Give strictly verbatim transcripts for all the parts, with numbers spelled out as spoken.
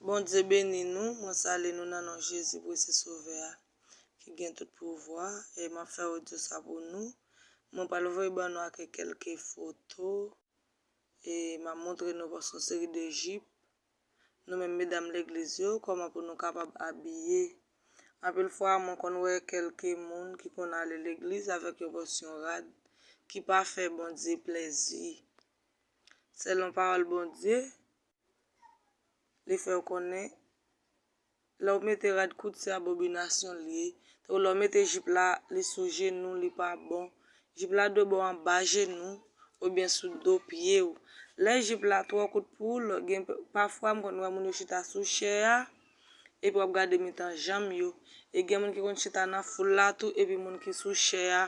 Bondye beni nou. Mwen salye nou nan non Jezi, prese Sovè a, ki gen tout pouvwa. E m ap fè odyo sa pou nou. Mwen pral voye ban nou ak kèlke foto. E m ap montre nou yon seri de jip. Nou menm medam legliz yo, kòman pou nou kapab abiye. Anpil fwa, mwen konn wè kèlke moun ki konn ale legliz avèk yon pòsyon rad ki pa fè Bondye plèzi. Selon pawòl Bondye, li fè w konnen, lè w mete rad kout, se abobinasyon l ye. Tankou lè w mete jip la, li sou jenou, li pa bon. Jip la dwe ba w anba jenou, oubyen sou do pye w. Lè jip la twò kout pou ou, lè, gen, pafwa m konn wè moun yo chita sou chè a, epi w ap gade mitan janm yo. E gen moun ki konn chita nan foul la tou, epi moun ki sou chè a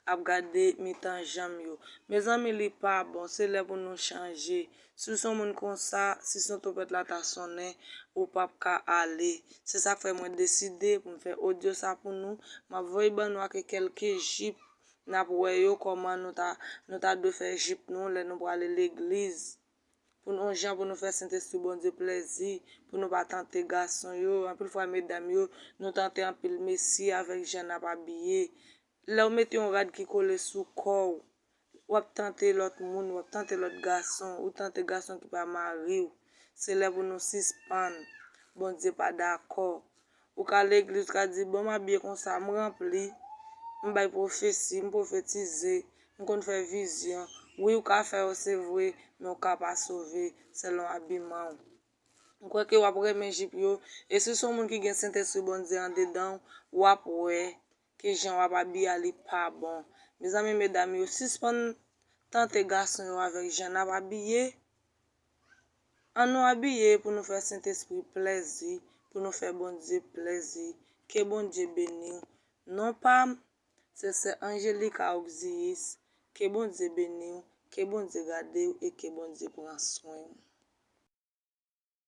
ap gade mitan janm yo. Mezanmi, li pa bon, se lè pou nou chanje. Si w se yon moun konsa, si son twonpèt la ta sonnen, ou p ap ka ale. Se sa k fè mwen deside pou m fè odyo sa pou nou. M ap voye ban nou ak kèlke jip. N ap wè yo kòman nou ta, nou ta dwe fè jip nou lè nou prale legliz. Pou nou, yon jan pou nou fè Sentespri Bondye plèzi, pou nou pa tante gason yo. Anpil fwa, medam yo, nou tante anpil mesye avèk jan n ap abiye. Lè w mete yon rad ki kole sou kò w, w ap tante lòt moun, w ap tante lòt gason, ou tante gason ki pa mari w. Se lè pou nou sispann. Bondye pa dakò. Ou ka legliz, ou ka di, "Bon, m abiye konsa, m ranpli, m bay pwofesi, m pwofetize, m konn fè vizyon." Wi, ou ka fè yo, se vre, men ou ka pa sove selon abiman w. M kwè ke w ap renmen jip yo, e si w se yon moun ki gen Sentespri Bondye andedan w, w ap wè ke jan w ap abiye a, li pa bon. Mezanmi, medam yo, sispann tante gason yo avèk jan n ap abiye. An nou abiye pou nou fè Sentespri plèzi, pou nou fè Bondye plèzi. Ke Bondye beni w. Non pa m, se sè Angelica Auxius. Ke Bondye beni w, ke Bondye gade w e ke Bondye pran swen w.